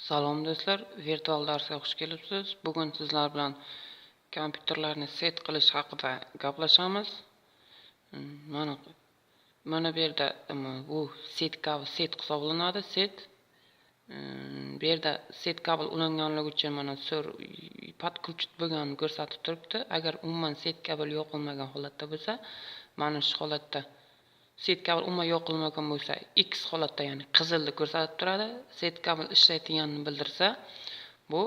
Salom do'stlar, virtual darsga xush kelibsiz. Bugun sizlar bilan kompyuterlarni set qilish haqida gaplashamiz. Mana bu yerda bu set kabel set hisoblanadi. Set bu yerda set kabel ulanganligi uchun mana sur podключить bo'lganini ko'rsatib turibdi. Agar umuman set kabel yoqilmagan holatda bo'lsa, mana shu holatda set kabel umuman yoqilmagan bo'lsa, X holatda, ya'ni qizilni ko'rsatib turadi. Set kabel ishlayotganini bildirsa, bu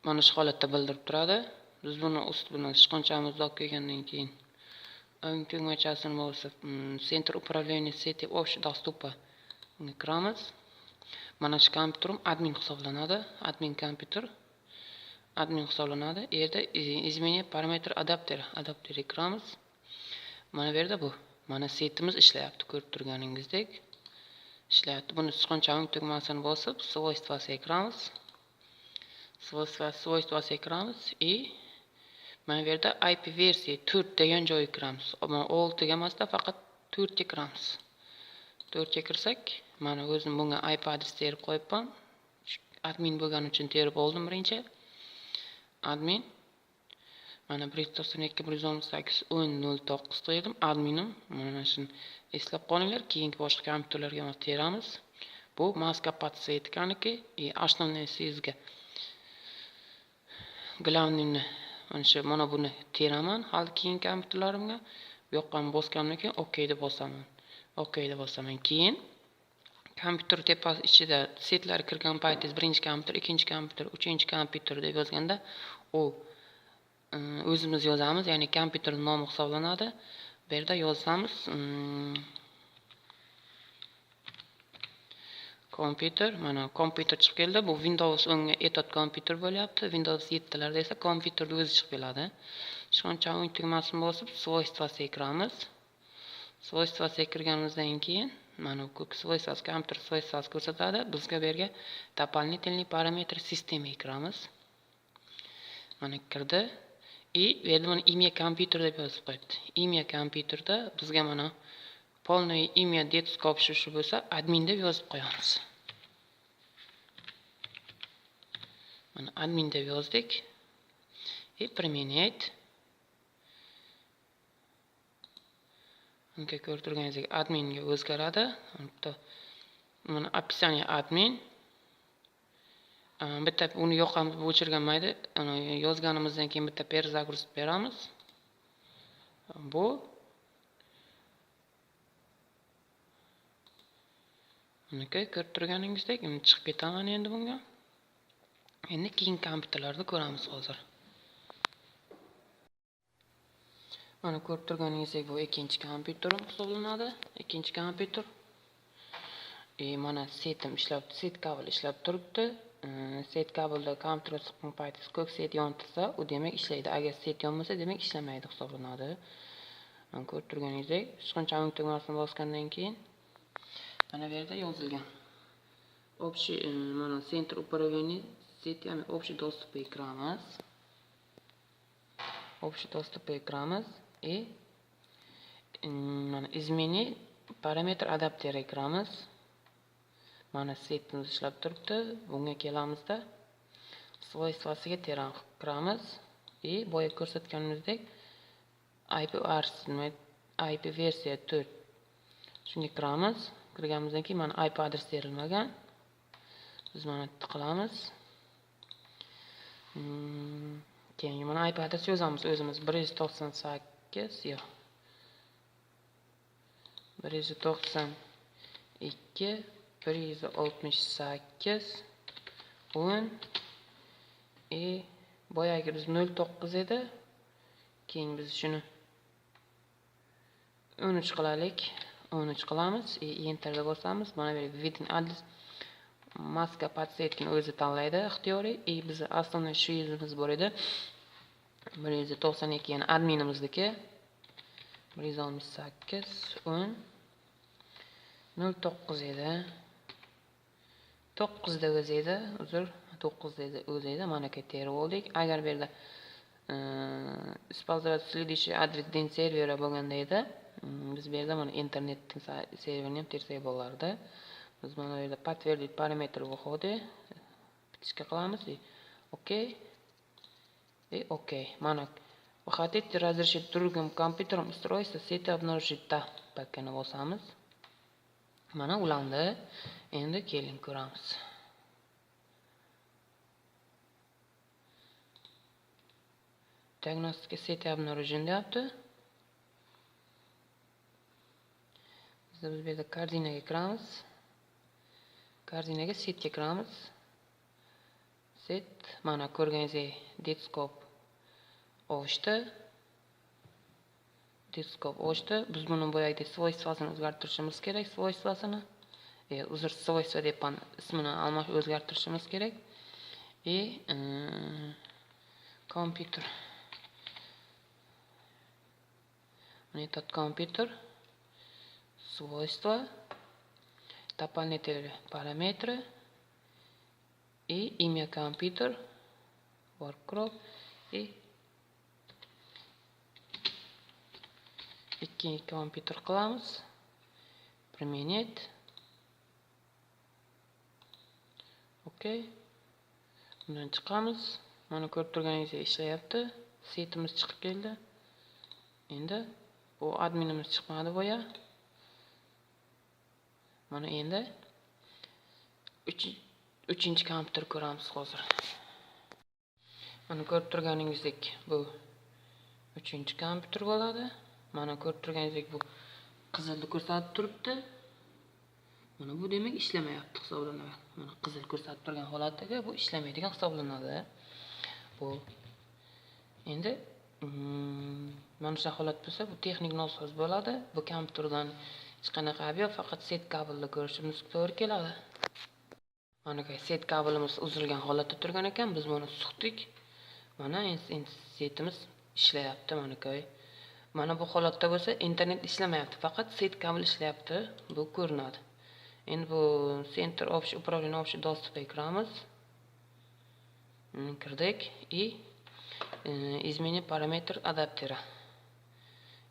mana shu holatda bildirib turadi. Biz buni ust bilan sichqonchamizni olib kelgandan keyin o'ng tugmachasini bosib, Центр управления сети общий доступа unga kiramiz. Mana shu kompyuterim admin hisoblanadi. Admin kompyuter admin hisoblanadi. Bu yerda изменить параметр адаптера, adapterga kiramiz. Mana bu yerda bu. Mana setimiz ishlayapti, ko'rib turganingizdek. Ishlayapti. Buni sichqoncha o'ng tugmasini bosib, свойства siga kiramiz. Свойства siga kiramiz и mana bu yerda IP versiya 4 degan joyga kiramiz. Mana 6 ga emasda, faqat 4 ga kiramiz. 4 ga kirsak, mana o'zim bunga IP adres terib qo'yibman. Admin bo'lgani uchun terib oldim birinchi. Admin mana 192 168 10 09 qo'ydim. Adminim mana shuni eslab qolinglar. Keyingi boshqa kompyuterlarga ham teramiz. Bu maska подсветканiki и основной sizga главныйni mana shu mana buni teraman hali keyingi kompyuterlarimga. Bu yoqqa bosgandan keyin OK deb bosaman. OK deb bosaman. Keyin kompyuter tepasi ichida setlar kirgan paytingiz birinchi kompyuter, ikkinchi kompyuter, uchinchi kompyuter deb yozganda u o'zimiz yozamiz, ya'ni kompyuter nomi hisoblanadi. Bu yerda yozamiz kompyuter, mana kompyuter chiqib keldi. Bu Windows 10 ga etot kompyuter bo'lyapti. Windows 7 larda esa kompyuterni o'zi chiqib keladi. Sichqoncha o'ng tugmasini bosib, свойства siga kiramiz. Свойства siga kirganimizdan keyin mana bu свойства kompyuter свойства ko'rsatadi. Bizga bu yerga дополнительный параметр системы kiramiz. Mana kirdi. И bu yerda mana имя kompyuter deb yozib qo'yibdi. Имя kompyuterda bizga mana полное имя детского shu bo'lsa, admin deb yozib qo'yamiz. Mana admin deb yozdik. И применять. Unga ko'rib turganingizdek adminga o'zgaradi. Bitta mana описание admin. Bitta uni yoqamiz, bu o'chirganmaydi. Yozganimizdan keyin bitta перезагрузка beramiz. Bu unga ko'rib turganingizdek, endi chiqib ketaman endi bunga. Endi keyingi kompyuterlarni ko'ramiz hozir. Mana ko'rib turganingizdek bu ikkinchi kompyuterim hisoblanadi. Ikkinchi kompyuter. Mana setim ishlab, set kabel ishlab turibdi. Set kabelda kompyuterga suqqan paytingiz ko'k set yontirsa, u demak ishlaydi. Agar set yonmasa, demak ishlamaydi hisoblanadi. Mana ko'rib turganingizdek, sichqoncha o'ng tugmasini bosgandan keyin mana bu yerda yozilgan. Общий mana центр управления сетями общий доступ ga kiramiz. Общий достуp ga kiramiz и mana измени параметр адаптера kiramiz. Mana setimiz ishlab turibdi. Bunga kelamizda свойства siga teran kiramiz и boya ko'rsatganimizdek IP IP versiya 4 shunga kiramiz. Kirganimizdan keyin mana IP adres terilmagan. Biz mana qilamiz. Keyin mana IP adres yozamiz o'zimiz 198 yo'q. 192 168 10 и boyagi biz 09 edi. Keyin biz shuni 13 qilaylik. 13 qilamiz и enterga bosamiz. Mana bu yerga введен адрес maska подсветкini o'zi tanlaydi ixtiyoriy. И biz основной shu yuzimiz bor edi. 192, ya'ni adminimizniki 168 10 09 edi. 9 da o'zi edi. Uzr, 9 da o'zi edi. Mana terib oldik. Agar bu yerda использовать следующий адрес день servera bo'lganda edi, biz bu yerda mana internetning serverini ham tersak bo'lardi. Biz mana bu yerda подтвердить параметр выхода птичка qilamiz. Okey. И окей. Mana вы хотите разрешить другим компьютерам устройство сети обнаружить? Да. Pakkani bosamiz. Mana ulandi. Endi keling ko'ramiz. Diagnostika сети обнаружен deyapti. Biz bu yerda koordinaga kiramiz. Koordinaga setga kiramiz. Set mana ko'rganingizdek desktop ochdi. Desktop ochdi. Biz buni boyagidek svoystvasini o'zgartirishimiz kerak. Svoystvasini, uzr, svoystva deb ismini almash o'zgartirishimiz kerak. И kompyuter. Этот компьютер, свойства, дополнительные параметры и имя компьютер, workgroup и ikkinchi kompyuter qilamiz. Применить. Okey. Bundan chiqamiz. Mana ko'rib turganingizdek ishlayapti. Setimiz chiqib keldi. Endi bu adminimiz chiqmadi boya. Mana endi uchinchi kompyuter ko'ramiz hozir. Mana ko'rib turganingizdek bu uchinchi kompyuter bo'ladi. Mana ko'rib turganingizdek bu qizilni ko'rsatib turibdi. Mana bu demak ishlamayapti hisoblanadi. Mana qizil ko'rsatib turgan holatdagi bu ishlamaydigan hisoblanadi. Bu endi mana shu holat bo'lsa bu texnik nosoz bo'ladi. Bu kompyuterdan hech qanaqa ayb yo'q, faqat set kabelni ko'rishimiz to'g'ri keladi. Mana set kabelimiz uzilgan holatda turgan ekan, biz buni suqdik. Mana endi setimiz ishlayapti mana ko'y. Mana bu holatda bo'lsa internet ishlamayapti, faqat set kabel ishlayapti, bu ko'rinadi. Endi bu Center общий управление общий доступga kiramiz. Kirdik и изменить параметр адаптера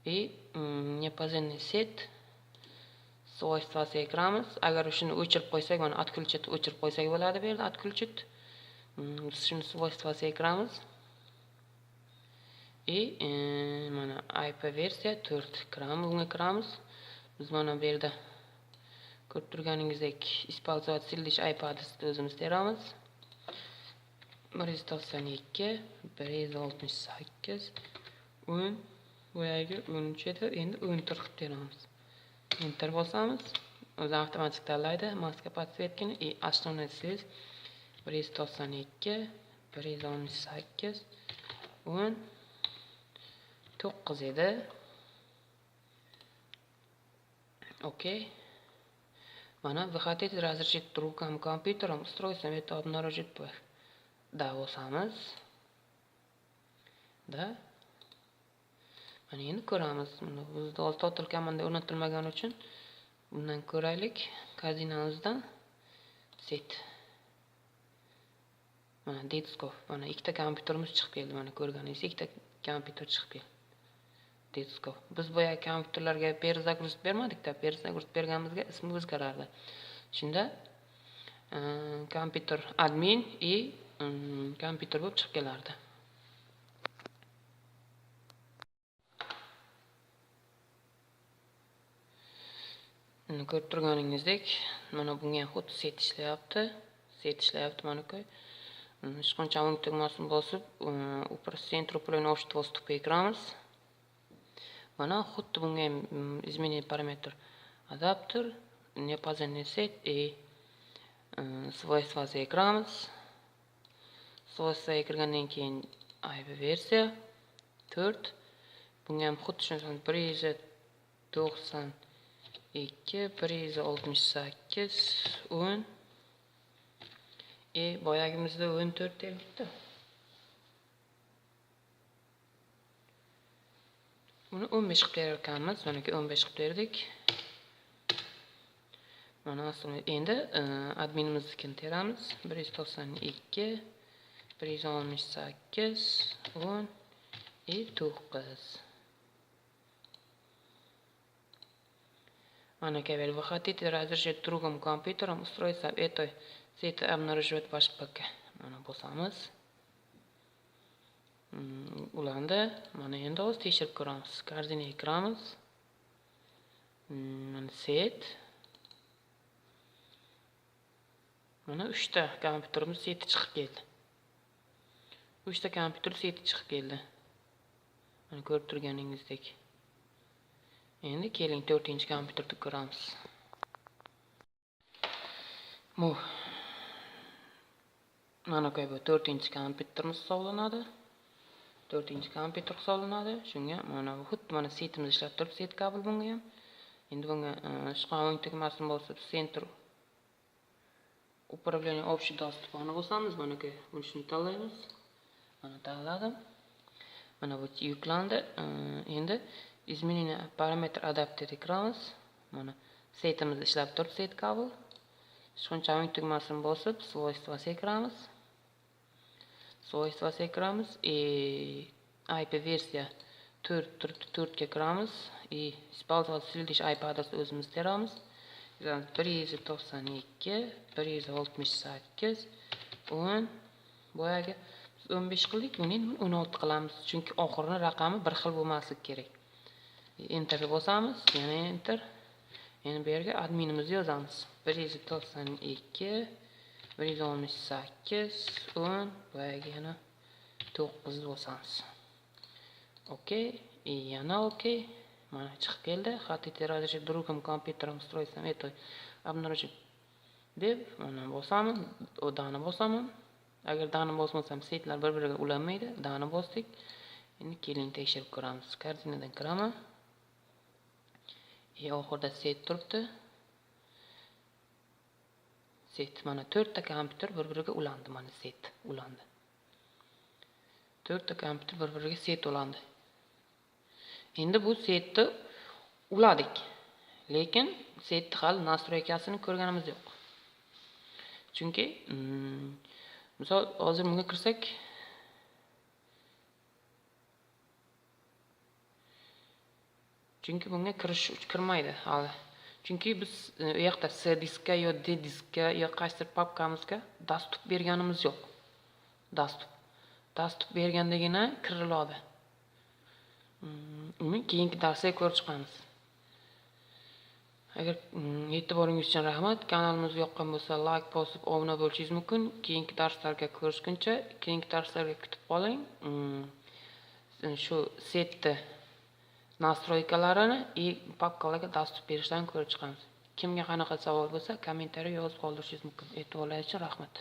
и неполный сеть svoystvasiga kiramiz. Agar shuni o'chirib qo'ysak, mana отключить o'chirib qo'ysak bo'ladi bu yerda отключить. Biz shuni svoystvasiga kiramiz. И mana IP versiya 4 kiramiz, bunga kiramiz. Biz mana bu yerda ko'rib turganingizdek использовать следующий IP adresini o'zimiz teramiz. 192 168 10 boyagi 13 edi, endi 14 qilib teramiz. Enter bosamiz. O'zi avtomatik tanlaydi maska podсветкini и основной связь 192 168 10 9 edi. Okey. Mana вы хотите разрешить другим компьютерам устройствам это обнаружить? Да bosamiz. Да. Mana endi ko'ramiz. Buni bizda hozir total komanda o'rnatilmagani uchun bundan ko'raylik. Korzinamizdan set. Mana desktop. Mana ikkita kompyuterimiz chiqib keldi. Mana ko'rganingiz ikkita kompyuter chiqib keldi. Desktop. Biz boya kompyuterlarga перезагруз bermadik-da, перезагруз berganimizga ismi o'zgarardi. Shunda kompyuter admin и kompyuter bo'lib chiqib kelardi. Buni ko'rib turganingizdek, mana bunga ham xuddi set ishlayapti. Set ishlayapti mana ko'y. Sichqoncha o'ng tugmasini bosib, Центр управления общего доступа kiramiz. Mana xuddi bunga ham изменить параметр адаптер, неполный сеть и svoystvasiga kiramiz. Svoystvaga kirgandan keyin IP versiya 4. Bunga ham xuddi shunday 192 168 10 boyagimizda 14 terdik-da. Buni 15 qilib terar ekanmiz. Manaki 15 qilib terdik. Mana aslida endi adminimiznikini teramiz. 192 168 10 и 9. Mana говорит, вы хотите разрешить другим компьютерам устройство этой сети обнаруживать ваш ПК. Mana bosamiz. Ulandi. Mana endi hozir tekshirib ko'ramiz. Korзинаga kiramiz. Mana set. Mana 3 ta kompyuterimiz seti chiqib keldi. 3 ta kompyuter seti chiqib keldi. Mana ko'rib turganingizdek. Endi keling 4-kompyuterni ko'ramiz. Bu mana bu 4-kompyuterimiz hisoblanadi. 4-kompyuter hisoblanadi. Shunga mana bu xuddi mana setimiz ishlab turib, set kabel bunga ham. Endi bunga sichqon o'ng tugmasini bosib, center управление общий доступini bosamiz. Mana buni shuni tanlaymiz. Mana tanladim. Mana bu yuklandi. Endi изменение parametr adapterga kiramiz. Mana setimiz ishlab turib, set kabel. Sichqoncha o'ng tugmasini bosib, свойствosiga kiramiz. Свойствosiga kiramiz. IP versiya 4 turibdi, 4 ga kiramiz. Использовать следующий IP adres o'zimiz teramiz. 192 168 10 boyagi biz 15 qildik, buni endi 16 qilamiz, chunki oxirini raqami bir xil bo'lmasligi kerak. Enter bosamiz, yana enter. Endi bu yerga adminimizni yozamiz. 192 168 10 boyagi yana 9 bosamiz. Okey, yana okey. Mana chiqib keldi. Хотите разрешить другим компьютерам устройствам это обнаружить deb mana bosaman, dani bosaman. Agar dani bosmasam setlar bir-biriga ulanmaydi. Dani bosdik. Endi keling tekshirib ko'ramiz. Korзинаdan kiraman. Oxirida set turibdi. Set mana 4 ta kompyuter bir-biriga ulandi. Mana set ulandi. 4 ta kompyuter bir-biriga set ulandi. Endi bu setni uladik. Lekin setni hali nastroykasini ko'rganimiz yo'q. Chunki misol hozir bunga kirsak chunki bunga kirish kirmaydi hali. Chunki biz u yoqda C diskka yo D diskka yo qaysidir papkamizga dastur berganimiz yo'q. Dastur bergandagina kiriladi. Uni keyingi darsda ko'rib chiqamiz. Agar e'tiboringiz uchun rahmat. Kanalimiz yoqqan bo'lsa like bosib obuna bo'lishingiz mumkin. Keyingi darslarga ko'rishguncha, keyingi darslarga kutib qoling. Shu setni nastroykalarini и papkalarga dastur berishdan ko'rib chiqamiz. Kimga qanaqa savol bo'lsa, kommentariy yozib qoldirishingiz mumkin. E'tiboringiz uchun rahmat.